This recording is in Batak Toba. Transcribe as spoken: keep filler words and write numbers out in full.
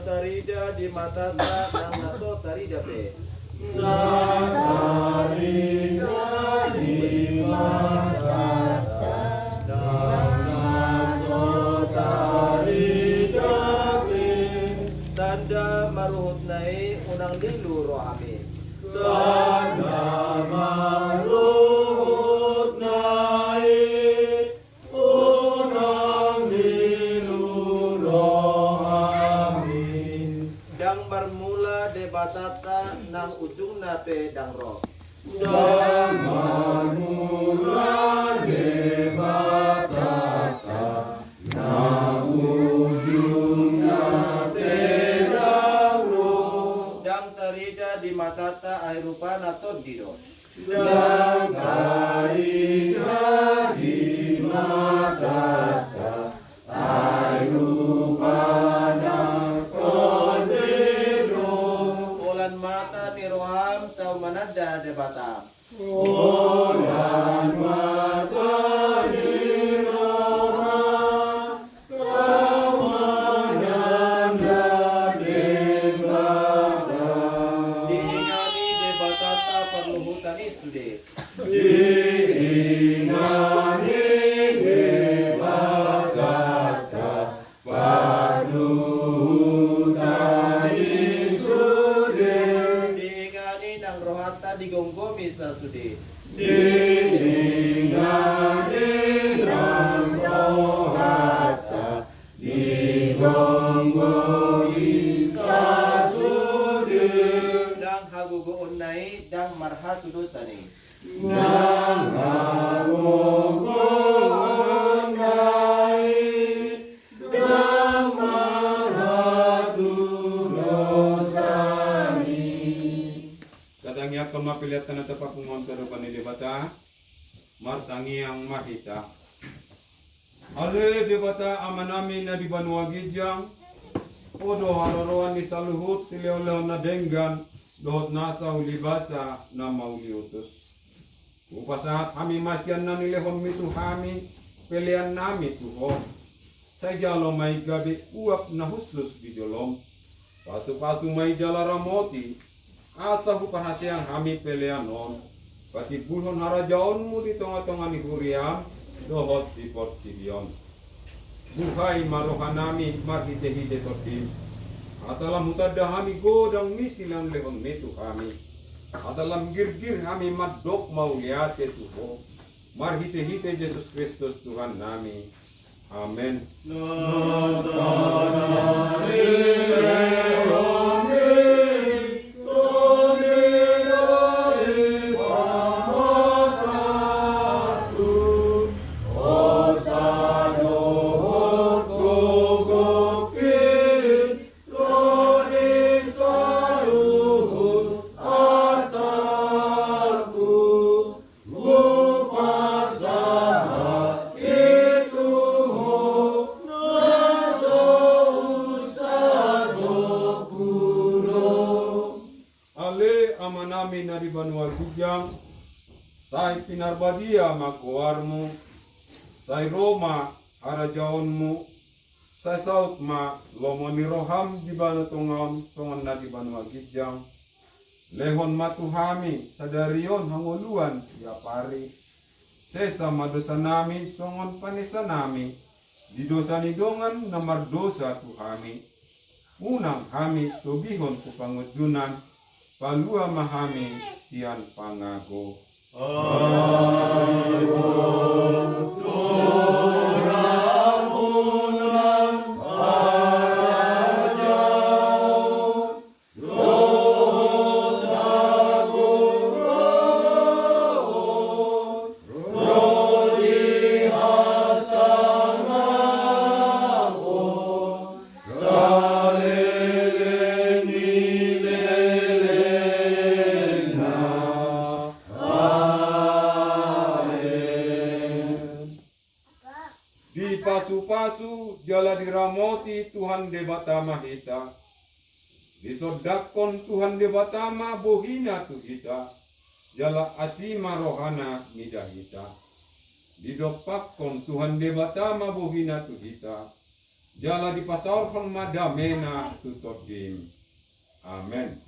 Tarida di matanta nang na so tarida pe. Na tarida di matanta nang na so tarida pe. Tanda maruhutna i unang lilu rohami. Tanda maruhutna i unang lilu rohami. Ndang marmula Debatanta nang ujungna pe ndang ro. Ndang marmula Debatanta nang ujungna pe ndang ro. Ndang tarida di matanta ai rupana tondi do. Ndang tarida di matanta ai rupana tondi do. Holan mata ni roham tau mananda Debata. Holan mata ni roham tau mananda Debata. Diingani Debatanta parluhutan i sude. Diingani Debatanta parluhutan i sude. Diingani nang rohanta digomgomi sasude. Diingani nang rohanta digomgomi sasude. Nang hagogoonna i ndang marhatudosan i. Nang hagogoonna i ndang marhatudosan i. Tatangiangkon ma peleanta na tapapungu tu adopan ni Debata. Martangiang ma hita. Ale Debata Amanami na di banua ginjang, Ho do haroroan ni saluhut silehonlehon na denggan dohot nasa ulibasa na mauliutus. Hupasahat hami ma sian na nilehonmi tu hami peleannami tu Ho. Sai jalo ma i gabe uap na hushus di jolom. Pasupasu ma i jala ramoti, asa huparhaseang hami pelean on patimbulhon harajaonmu di tongatonga ni huriam dohot di portibi on. Buhai ma rohanami marhitehite Tondim, asa lam hutanda hami godang ni silehonlehonmi tu hami, asa lam girgir hami mandok mauliate tu Ho, marhitehite Jesus Kristus Tuhannami. Amen. Hupasahat i tu Ho na so unsadonku do. Ale Amanami na di banua ginjang, sai pinarbadia ma goarmu, sai ro ma harajaonmu, sai saut ma lomo ni roham di banua tonga on songon na di banua ginjang. Lehon ma tu hami sadari on hangoluan tiap ari. Sesa ma dosanami songon panesanami di dosa ni dongan na mardosa tu hami. Unang hami togihon tu pangunjunan, palua ma hami sian pangago. Ai Ho do ramonan, harajaon, dohot hagogoon ro di hasangapon saleleng ni lelengna. Amen. Dipasupasu jala diramoti Tuhan Debata ma hita. Disondangkon Tuhan Debata ma bohina tu hita, jala asi ma rohana mida hita. Didompakkon Tuhan Debata ma bohina tu hita, jala dipasaorhon ma damena tu tondim. Amen.